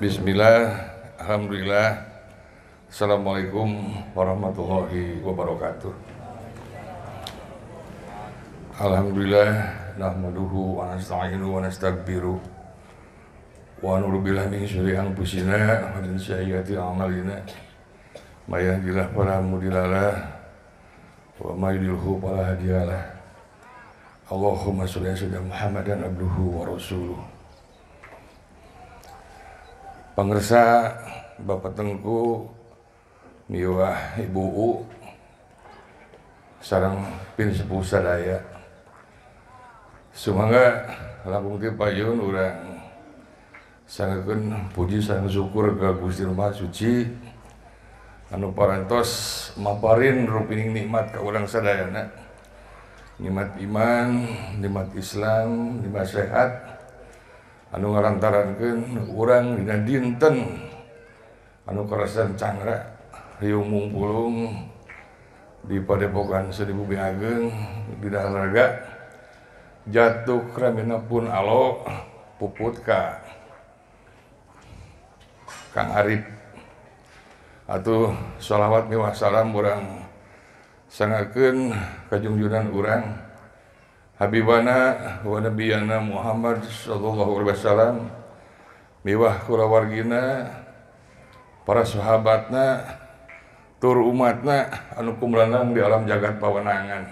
Bismillah, alhamdulillah. Assalamualaikum warahmatullahi wabarakatuh. Alhamdulillah, nahmaduhu wa nasta'inuhu wa nastaghfiruh wa na'udzu billahi min syururi anfusina wa min sayyiati a'malina. May yahdihillahu fala mudhillalah wa may yudlilhu fala hadiyalah. Allahumma sholli ala sayyidina Muhammadan abduhu wa rasuluh. Pangersa Bapak Tengku miwah Ibu U sareng pin sepuh sadaya. Sumangga langkung ti payun urang sangakeun puji sareng syukur ka Gusti Maha Suci anu parantos maparin rupining nikmat ka urang sadayana. Nikmat iman, nikmat Islam, nikmat sehat anu ngalantarankeun urang dina dinten anu karasan cangra riung mungpulung di Padepokan Seni Bumi Ageng di Daharaga jatuh ramena pun alo puput ka Kang Arif. Atuh sholawat miwah salam urang sangakeun kajungjunan urang Habibana wa nabiyana Muhammad sallallahu alaihi wasallam miwah kulawargina para sahabatna tur umatna anu kumlanang di alam jagat pawenangan.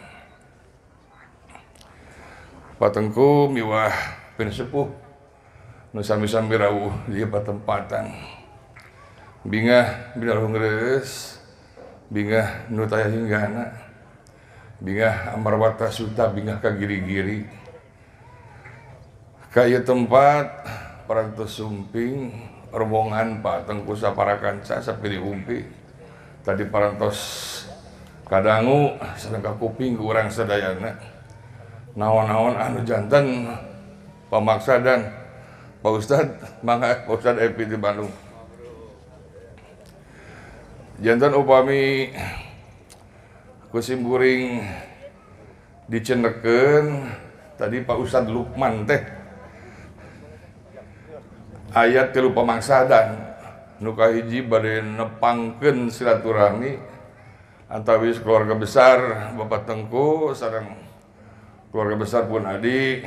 Patengku miwah pin sepuh nu sami-sami rawuh di patempatan. Bingah binarung reus, bingah nu taya hinggana, bingah amarwata suta, bingah ka giri-giri. Ka ieu tempat parantos sumping rombongan Pak Tengku saparakanca sapiri umpi. Tadi parantos kadangu sareng kakuping ku urang sadayana. Naon-naon anu janten pamaksa dan Pak Ustad, mangga Pak Ustad Epi di Bandung. Janten upami kusim kuring dicendekeun tadi Pak Ustad Lukman teh ayat tilu pamangsadan nu kahiji bade nepangkeun silaturahmi antawis keluarga besar Bapak Tengku sareng keluarga besar pun Adi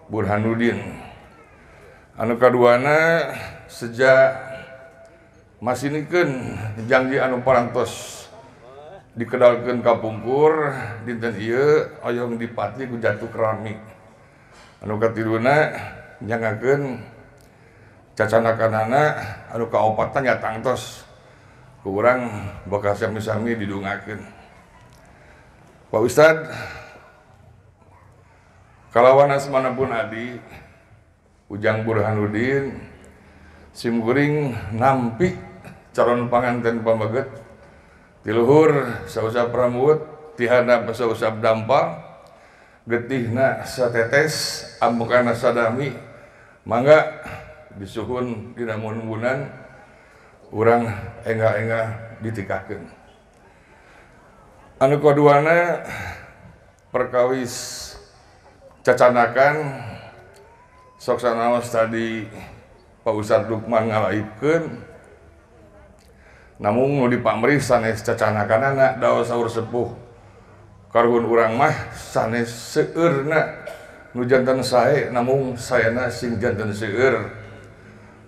Burhanuddin. Anu kaduana sejak masinikeun janji anu parantos dikedalkeun ka pungkur dinten ieu oyong dipati ku jatuh kerami. Anu katiluna nyangakeun cacanakanana anu kaopatna nya tangtos ku urang bakal sami-sami didungakeun. Pak Ustad kalawan asmana pun Adi Ujang Burhanuddin simkuring nampi calon panganten pameget tiluhur sausap rambut tihana sausap dampal getihna satetes ambekana sadami mangga disuhun dina mun-munan urang enggal-enggal ditikahkeun. Anu kaduana perkawis cacanakan sok sanaos tadi Pak Ustad Lukman ngalaibkeun namung nu dipamrih sanes cacanakanana daos saur sepuh karuhun urang mah sanes seueurna nu janten sae namung saena sing janten seueur.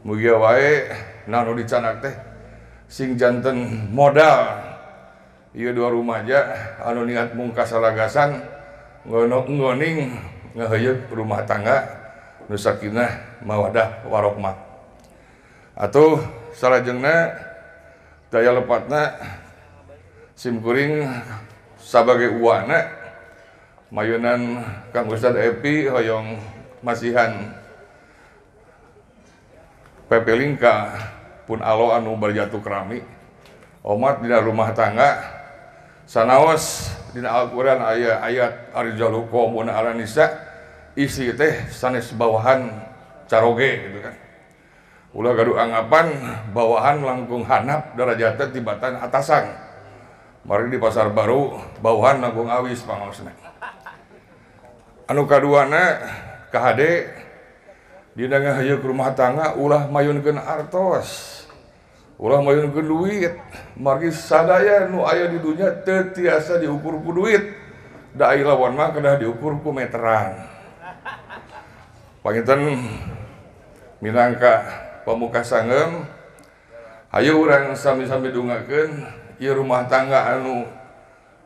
Mugia wae na nu dicanak teh sing janten modal ieu dua rumaja anu niat mungkas salagasan ngoning ngaheuyeuk rumah tangga nu sakinah mawadah warohmah. Atuh salajengna daya lepatna simkuring sabagai uwana mayunan Kang Ustad Epi hoyong masihan pepelingka pun alo anu berjatuh kerami omat dina rumah tangga sanaos dina Al-Qur'an aya ayat arjalu qawmuna 'ala nisa istri teh sanes bawahan caroge gitu kan. Ulah gaduh anggapan bawahan langkung hanap darajatna tibatan atasan. Mari di pasar baru bawahan langkung awis pangaosna. Anu kaduana KHD Dina ngahayuk rumah tangga ulah mayunkeun artos, ulah mayunkeun duit. Margi sadaya nu aya di dunya teu tiasa diukur ku duit. Da ai lawan mah kedah diukur ku meteran. Panginten minangka pamuka sangeum, hayu urang sami-sami dungakeun ieu rumah tangga anu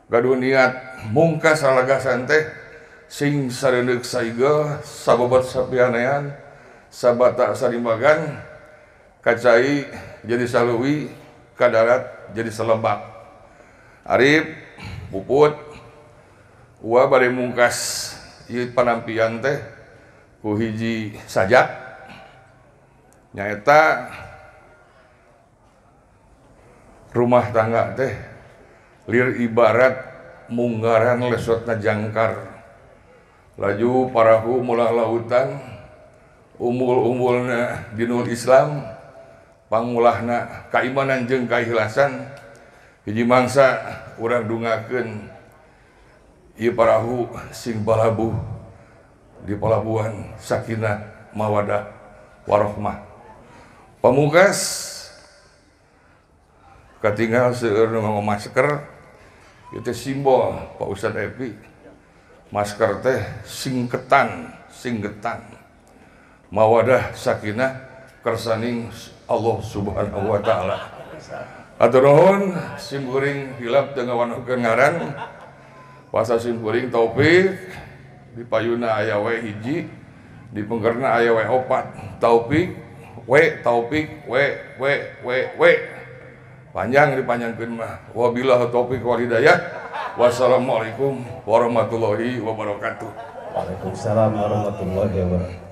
gaduh niat mungkas salagasan teh sing sareundeuk saigel sabobot sapianean sabata sarimbagan kacai jadi saluwi kadarat jadi selebak. Arif Puput uwa bade mungkas ieu panampian teh ku hiji sajak nyaeta rumah tangga teh lir ibarat munggaran lesotna jangkar laju parahu mulah lautan umbul-umbulna dinul Islam pangulahna kaimanan jeung kaikhlasan hiji mangsa urang dungakeun ieu parahu sing balabuh di pelabuhan sakinah mawadah warohmah. Pamungkas katinggal seueur nu nganggo masker ieu teh simbol Pak Ustad Epi. Masker teh singketan singgetan mawadah sakinah kersaning Allah Subhanahu wa taala. Atur nuhun simkuring hilap teu ngawanuhkeun ngaran. Puasa simkuring taufik di payuna aya we hiji, di pengkerna aya we opat. Taufik we taufik we we we we. Panjang dipanjangkeun mah. Wabillahi taufik wal hidayah. Wassalamualaikum warahmatullahi wabarakatuh. Waalaikumsalam warahmatullahi wabarakatuh.